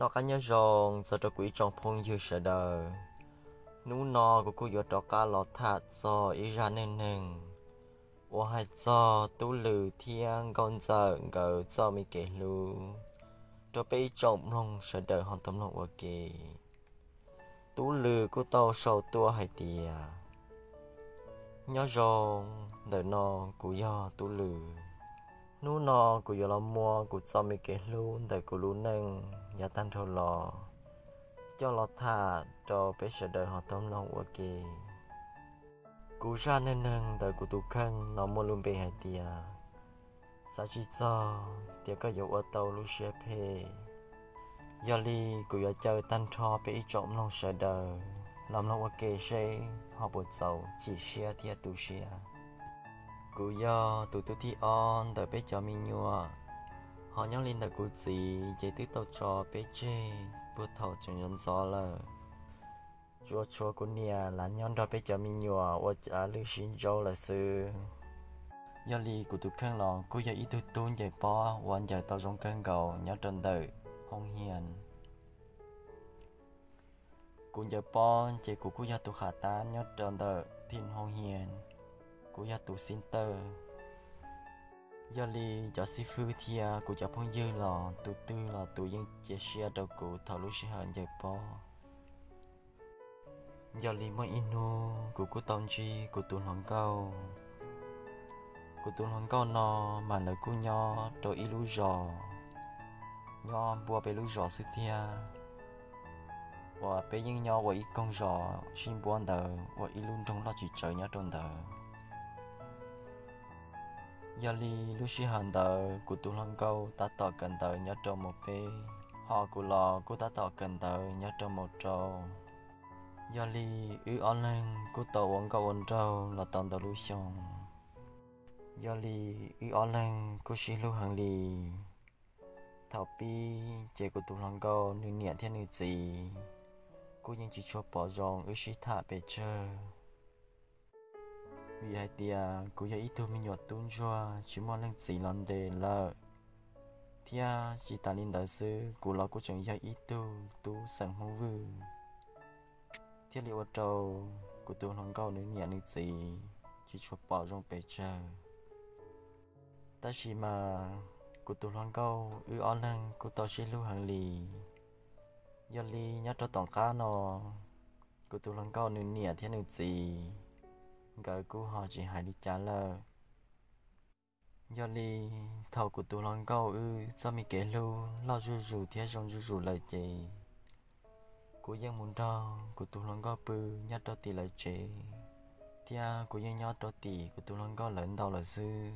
Rov qab nyob zoo txog rau kuv ib tsoom phooj ywg sawv daws. Hnub no kuv kuj yuav rov qab los tham txog ib zaj neej neeg uas hais txog Tub Lws thiab Nkauj Ntxawm nkawd txoj me kev hlub rau peb ib tsoom mloog sawv daws ho tau mloog ua ke. Tub Lws kuj tau sau tuaj hais tias, nyob zoo, ntawm no kuv yog Tub Lws. Hnub no kuv yuav los muab kuv txoj me kev hlub ntawm kuv lub neej yav tag nrho los coj los tham rau peb sawv daws ho tau mloog ua ke. Kuv zaj neej neeg ntawm kuv tus kheej no muaj lub npe hais tias, xav tsis txog tias koj yuav ua tau lub siab phem. Yog li kuv yuav caw tag nrho peb ib tsoom mloog sawv daws los mloog ua ke seb ho puas txaus chim siab thiab tu siab. Kuv yog tus tub thib ob ntawm peb cov me nyuam, ho nyob li ntawm kuv txiv ces twb tau tso peb tseg puag thaum tseem ntxov ntxov lawm. Tsuas tshuav kuv niam lam nyob nrog peb cov me nyuam ua cav lwj sib ntsauj lawm xwb. Yog li kuv tus kheej los kuj yog ib tug tub ncaws pob uas ncaws tau zoo kawg nkaus nyob rau ntawm hoo hias. Kuv ncaws pob ces kuv kuj yog tus khav tab nyob rau ntawm thim hoo hias, kuv yog tus xib tawj. Yog li cov xib fwb thiab kuv cov phooj ywg los tus twg los tus yeej cia siab rau kuv thaum lub sij hawm ncaws pob. Yog li muaj ib hnub kuv kuj tau ntsib kuv tus hluas nkauj. Kuv tus hluas nkauj no mas lawv kuj nyob rau ib lub zos, nyob npuab peb lub zos xwb thiab, uas peb yeej nyob ua ib koog zos sib npuab ntawd ua ib lub nroog loj tsis tsawg nyob rau ntawd. Yog li lub sij hawm ntawd kuv tus hluas nkauj tab tom kawm ntawv nyob rau mus peb, ho kuv los kuj tab tom kawm ntawv nyob rau mus rau. Yog li wb ob leeg kuj tau ua nkauj ua nraug los tau ntau lub xyoo. Yog li wb ob leeg kuj sib hlub heev li. Thaum pib ces kuv tus hluas nkauj nws niam thiab nws txiv kuj yeej tsis tshua pom zoo wb sib tham pes tsawg, vim hais tias kuv yog ib tug me nyuam tub ntsuag tsis muaj leej txiv los ntes lawm, thiab tsis tas li ntawd xwb kuv los kuj tseem yog ib tug tub xeem Hmoob Vwj, thiaj li ua rau kuv tus hluas nkauj nws niam nws txiv tsis tshua pom zoo pes tsawg. Tab sis mas kuv tus hluas nkauj wb ob leeg kuj tau sib hlub heev li. Yog li nyob rau tom qab no, kuv tus hluas nkauj nws niam thiab nws txiv nkawd kuj ho tsis hais li cas lawm. Yog li thaum kuv tus hluas nkauj wb txoj me kev hlub loj zuj zus thiab zoo zuj zus lawm ces kuv yeej mus nrog kuv tus hluas nkauj pw nyob rau tim lawv tsev, thiab kuv yeej nyob rau tim kuv tus hluas nkauj lawv ntau lawm xwb.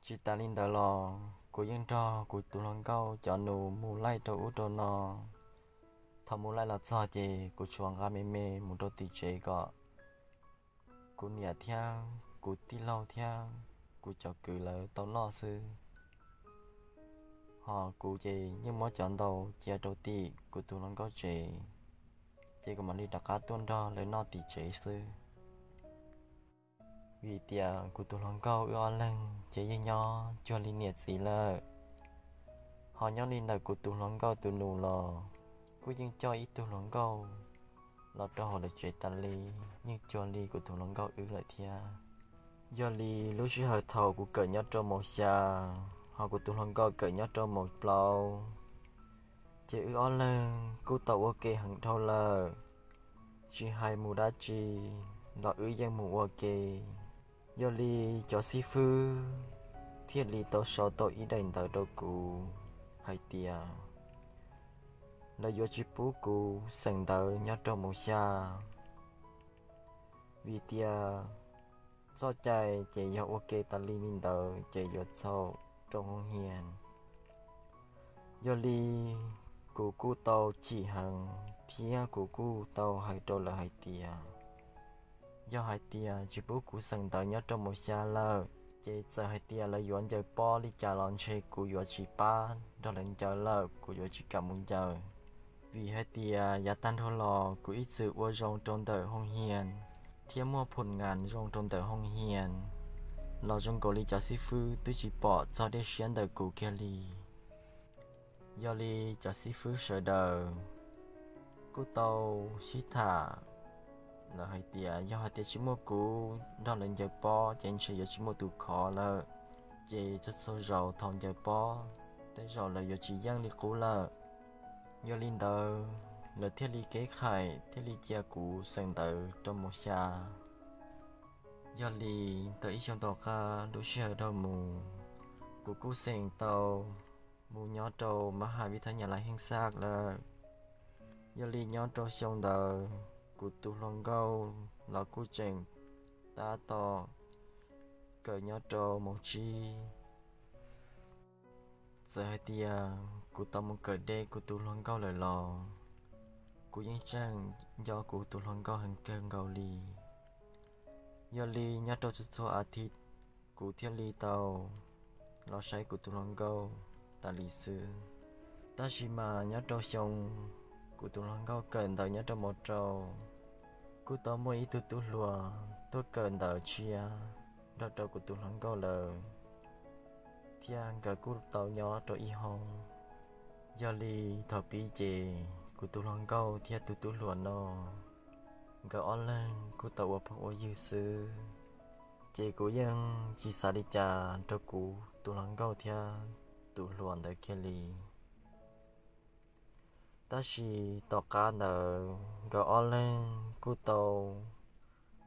Tsis tas li ntawd los kuv yeej nrog kuv tus hluas nkauj cov nus mus laij rau ub rau no. Thaum mus laij los txog ces kuv tsuas nqa me me mus rau tim tsev kom kuv niam thiab kuv tij laug thiab kuv cov kwv lawv tau noj xwb, ho kuv ces yeej muab cov ntau cia rau tim kuv tus hluas nkauj tsev, ces kuv mam li rov qab tuaj nrog lawv noj tim tsev xwb. Vim tias kuv tus hluas nkauj wb ob leeg ces yeej nyob cuag li niam txiv lawm. Ho nyob li ntawm kuv tus hluas nkauj tus nus los kuj yeej coj ib tug hluas nkauj los rau hauv lawv tsev tas li, yeej cuag li kuv tus hluas nkauj wb lawm thiab. Yog li lub sij hawm thaum kuv kawm nyob rau mos xya, ho kuv tus hluas nkauj kawm nyob rau mos plaub, ces wb ob leeg kuj tau ua ke heev dhau lawm. Tsis hais mus dab tsi los wb yeej mus ua ke. Yog li cov xib fwb thiaj li tau sau tau ib daim ntawv rau kuv hais tias lawv yuav tsis pub kuv xeem ntawv nyob rau mos xya, vim tias txoj cai ces yog ua ke tas li li ntawd ces yuav txhaum rau hoo hias. Yog li kuv kuj tau chim heev thiab kuv kuj tau hais rau lawv hais tias yog hais tias tsis pub kuv xeem ntawv nyob rau mos xya lawm, ces txawm hais tias lawv yuav ncaws pob li cas los ntshe kuv yuav tsis pab nrog lawv ncaws lawm, kuv yuav tsis kam mus ncaws. Vim hais tias yav tag nrho los kuv ib txwm ua zoo rau ntawm hoo hias thiab muaj phum nas zoo rau ntawm hoo hias, los zoo nkaus li cov xib fwb twb tsis pom txog dej siab ntawm kuv kiag li. Yog li cov xib fwb sawv daws kuj tau sib tham, lawv hais tias yog hais tias tsis muaj kuv nrog lawv ncaws pob ces ntshe yuav tsis muaj tus khov lawm, ces txhua txhua zaus thaum ncaws pob tej zaum lawv yuav tsis yeej li qub lawm. Yog li ntawd lawv thiaj li keb qhais thiaj li cia kuv xeem ntawv rau mus xya. Yog li tau ib xyoo tom qab lub sij hawm dhau mus, kuv kuj xeem tau mus nyob rau mab has vib thab nyas las heej xaj lawm. Yog li nyob rau xyoo ntawd kuv tus hluas nkauj los kuj tseem tab tom kawm nyob rau moos tsib. Txawm hais tias kuv tau mus kawm deb kuv tus hluas nkauj lawm los kuv yeej tseem nco kuv tus hluas nkauj heev kawg nkaus li. Yog li nyob rau txhua txhua a thiv kuv thiaj li tau los saib kuv tus hluas nkauj tas li xwb. Tab sis mas nyob rau xyoo kuv tus hluas nkauj kawm ntawv nyob rau mos rau, kuj tau muaj ib tug tub hluas tuaj kawm ntawv tshiab nrog rau kuv tus hluas nkauj lawm, thiab nkawd kuj tau nyob rau ib hoob. Yog li thaum pib ces kuv tus hluas nkauj thiab tus tub hluas no nkawd ob leeg kuj tau ua phooj ua ywg xwb, ces kuv yeej tsis xav li cas rau kuv tus hluas nkauj thiab tus hluas ntawd kiag li. Tab sis tom qab ntawd nkawd ob leeg kuj tau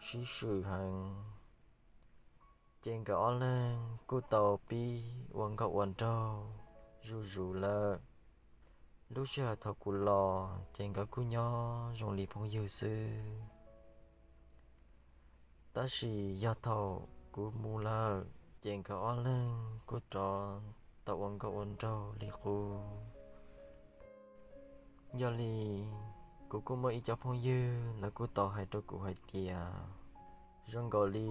sib swm heev, ces nkawd ob leeg kuj tau pib ua nkauj ua nraug zuj zus lawm. Lub sij hawm thaum kuv los ces nkawd kuj nyob zoo li phooj ywg xwb. Tab sis yog thaum kuv mus lawm ces nkawd ob leeg kuj rov tau ua nkauj ua nraug li qub. Yog li kuv kuj muaj ib co phooj ywg lawv kuj tau hais rau kuv hais tias zoo nkaus li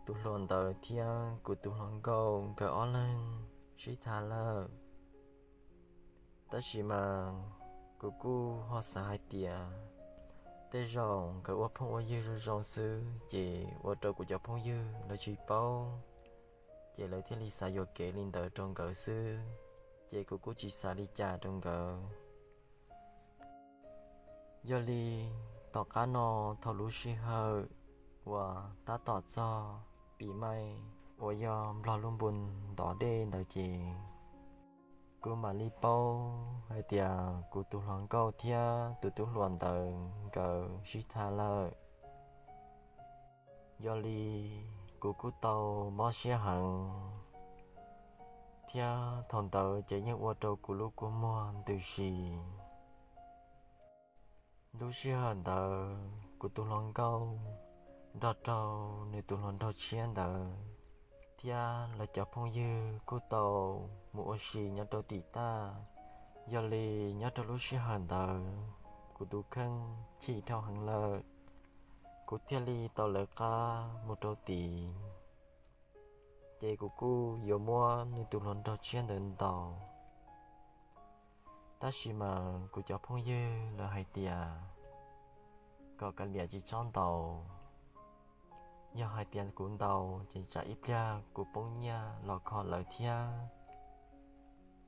tus hluas ntawd thiab kuv tus hluas nkauj nkawd ob leeg sib tham lawm. Tab sis mas kuv kuj ho xav hais tias tej zaum nkawd ua phooj ua ywg zoo zoo xwb ces ua rau kuv cov phooj ywg lawv tsis paub, ces lawv thiaj li xav yuam kev li ntawd rau nkawd xwb, ces kuv kuj tsis xav li cas rau nkawd. Yog li tom qab no thaum lub sij hawm uas tab tom txog pis maij uas yog Nplog lub npus ntov dej ntawd ces kuv mam li paub hais tias kuv tus hluas nkauj thiab tus tub hluas ntawd nkawd sib tham lawm. Yog li kuv kuj tau mob siab heev, thiab thaum ntawd ces yeej ua rau kuv lub kua muag ntws si. Lub sij hawm ntawd kuv tus hluas nkauj nrog rau nws tus hluas nraug tshiab ntawd thiab lawv cov phooj ywg kuj tau mus ua si nyob rau tim taj. Yog li nyob rau lub sij hawm ntawd kuv tus kheej chim dhau heev lawm, kuv thiaj li tau lawv qab mus rau tid, ces kuv kuj yuav muab nws tus hluas nraug tshiab ntawd ntaus. Tab sis mas kuv cov phooj ywg lawv hais tias kom kav liam tsis txhob ntaus, yog hais tias kuv ntaus ces tsam ib pliag kuv poob nyiaj los kho lawv thiab,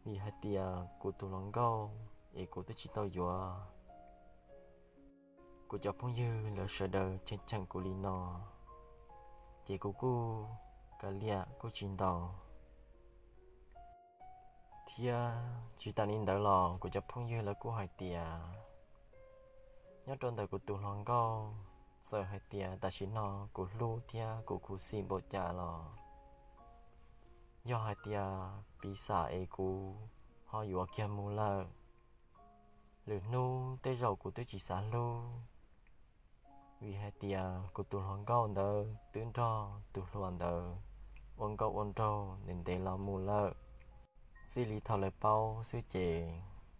vim hais tias kuv tus hluas nkauj es kuv twb tsis tau yuav. Kuv cov phooj ywg lawv sawv daws cheem cheem kuv li no, ces kuv kuj kav liam kuj tsis ntaus. Thiab tsis tas li ntawd los kuv cov phooj ywg lawv kuj hais tias nyob rau ntawm kuv tus hluas nkauj, txawm hais tias tam sim no kuv hlub thiab kuv khuv xim npaum cas los, yog hais tias piv xam es kuv ho yuav kiag mus lawm, lwm hnub tej zaum kuv twb tsis xav hlub, vim hais tias kuv tus hluas nkauj ntawd twb nrog tus hluas ntawd ua nkauj ua nraug ntev ntev los mus lawm. Txij li thaum lawv paub xwb ces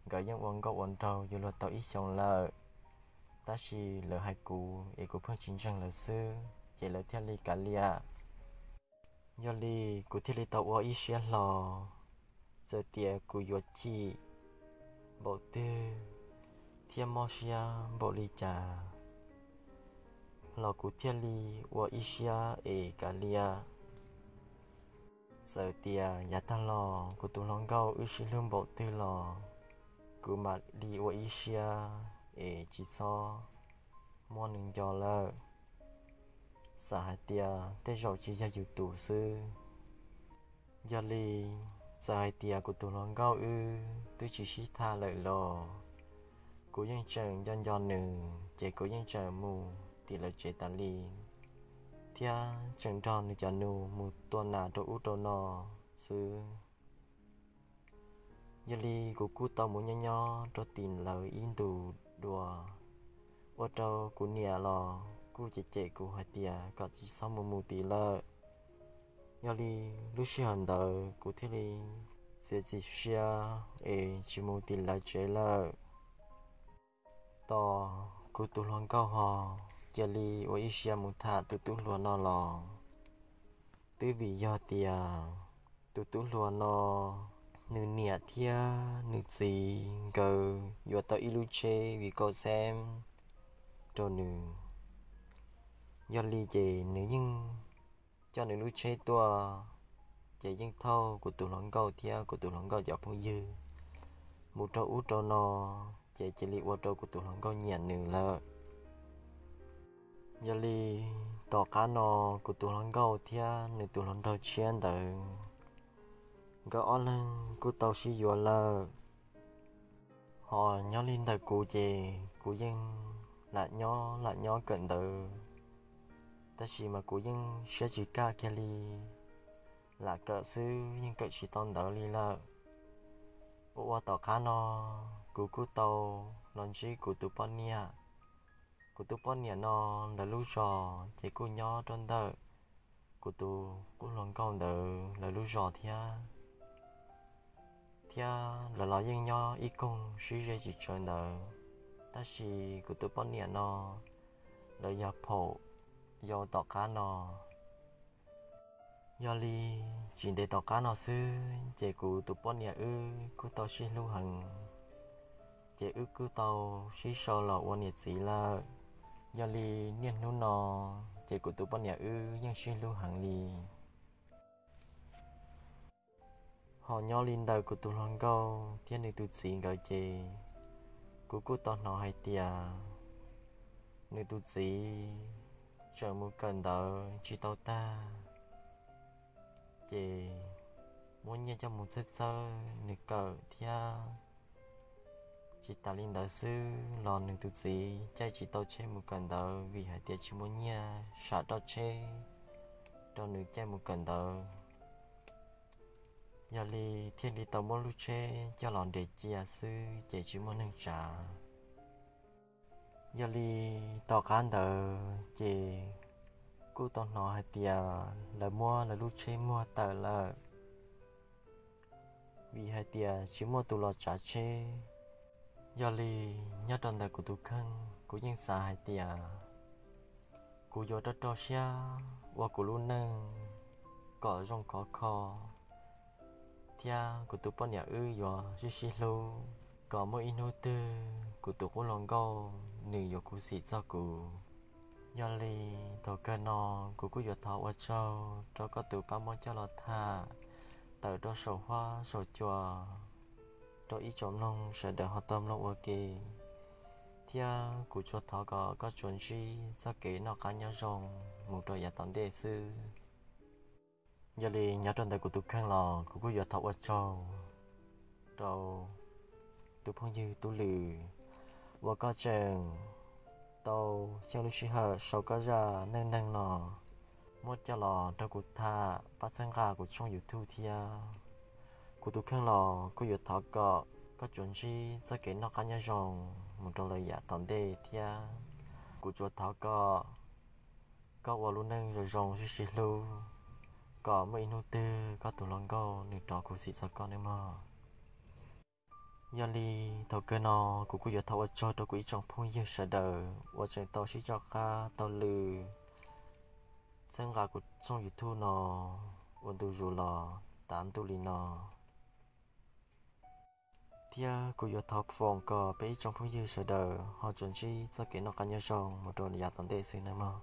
nkawd yeej ua nkauj ua nraug yuav luag tau ib xyoos lawm, tab sis lawv hais kuv es kuv pheej tsis ntseeg lawv xwb ces lawv thiaj li kav liam. Yog li kuv thiaj li tau ua ib siab hlo, txawm tias kuv yuav chim npaum twg thiab mob siab npaum li cas los kuv thiaj li ua ib siab es kav liam. Txawm tias yav tag los kuv tus hluas nkauj wb sib hlub npaum twg los kuv mam li ua ib siab es tsis txhob muab nws nco lawm, xav hais tias tej zaum tsis yog yus tus xwb. Yog li, txawm hais tias kuv tus hluas nkauj wb twb tsis sib tham lawm los kuv yeej tseem nco nco nws, ces kuv yeej tseem mus tim lawv tsev tas li, thiab tseem nrog nws cov nus mus tua nas rau ub rau no xwb. Yog li kuv kuj tau mus nyob nyob rau tim lawv ib ntus dua, ua rau kuv niam los kuj cem cem kuv hais tias kom tsis txhob mus mus tim lawm. Yog li lub sij hawm ntawd kuv thiaj li txiav txim siab es tsis mus tim lawv tsev lawm. Tos kuv tus hluas nkauj ho cia li ua ib siab mus tham tus tub hluas no los twb vim yog tias tus tub hluas no nws niam thiab nws txiv nkawd yuav tau ib lub tsheb vim kauj xeeb rau nws. Yog li ces nws yeej coj nws lub tsheb tuaj, ces yeej thauj kuv tus hluas nkauj thiab kuv tus hluas nkauj cov phooj ywg mus rau ub rau no, ces cia li ua rau kuv tus hluas nkauj nyiam nws lawm. Yog li tom qab no kuv tus hluas nkauj thiab nws tus hluas nraug tshiab ntawd, nkawd ob leeg kuj tau sib yuav lawm. Ho nyob li ntawm kuv ces kuv yeej lam nyob lam nyob kawm ntawv, tab sis mas kuv yeej siab tsis kaj kiag li, lam kawm xwb yeej kawm tsis tau ntawv li lawm. Ua ua tom qab no kuv kuj tau los ntsib kuv tus poj niam. Kuv tus poj niam no lawv lub zos ces kuj nyob rau ntawm kuv tus qub hluas nkauj ntawd lawv lub zos thiab, thiab lawv los yeej nyob ib koog sib ze tsis tsawg ntawd, tab sis kuv tus poj niam no lawv yog phaum yau tom qab no. Yog li tsis ntev tom qab no xwb ces kuv tus poj niam wb kuj tau sib hlub heev, ces wb kuj tau sib sau los ua niam txiv lawm. Yog li niaj hnub no ces kuv tus poj niam wb yeej sib hlub heev li. Ho nyob li ntawm kuv tus hluas nkauj thiab nws tus txiv nkawd ces kuv kuj tau hnov hais tias nws tus txiv tseem mus kawm ntawv tsis tau tag, ces muab nyiaj coj mus txhawb txhawb nws kawm thiab. Tsis tas li ntawd xwb los nws tus txiv caij tsis tau tsheb mus kawm ntawv vim hais tias tsis muaj nyiaj sam roj tsheb rau nws caij mus kawm ntawv. Yog li thiaj li tau muab lub tsheb coj los nres cia xwb ces tsis muaj neeg tsav. Yog li tom qab ntawd ces kuj tau hnov hais tias lawv muab lawv lub tsheb muag tawm lawm, vim hais tias tsis muaj tus los tsav tsheb. Yog li nyob rau ntawm kuv tus kheej kuv yeej xav hais tias kuv yuav rau rau siab ua kuv lub neej kom zoo khov kho, thiab kuv tus poj niam wb yuav sib sib hlub kom muaj ib hnub twg kuv tus qub hluas nkauj nws yuav khuv xim txog kuv. Yog li thaum kawg no kuv kuj yuav thov ua tsaug rau koj tus pab muab coj los tham tawm rau saum huab saum cua rau ib tsoom mloog sawv daws ho tau mloog ua ke, thiab kuv tsuas thov kom koj tsuas ntsib txoj kev noj qab nyob zoo mus rau yav tom ntej xwb. Yog li nyob rau ntawm kuv tus kheej los kuv kuj yuav thov ua tsaug rau tus phooj ywg Tub Lwm uas koj tseem tau xyeej lub sij hawm sau koj zaj neej neeg no muab coj los rau kuv tham pab txhawb nqa kuv tshooj YouTube thiab. Kuv tus kheej los kuj yuav thov kom koj tsuas ntsib txoj kev noj qab nyob zoo mus rau lawm yav tom ntej thiab. Kuv tsuas thov kom koj ua lub neej zoo zoo sib sib hlub, kom muaj ib hnub twg koj tus hluas nkauj nws rov khuv xim txog koj nawb mog. Yog li thaum kawg no kuv kuj yuav thov ua tsaug rau kuv ib tsoom phooj ywg sawv daws uas tseem tau sib coj qab tau lw txhawb nqa kuv tshooj YouTube no ua ntu zus los tav ntuj li no. Thiab kuv yuav thov foom kom peb ib tsoom phooj ywg sawv daws ho tsuas ntsib txoj kev noj qab nyob zoo mus rau yav tom ntej xwb nawb mog.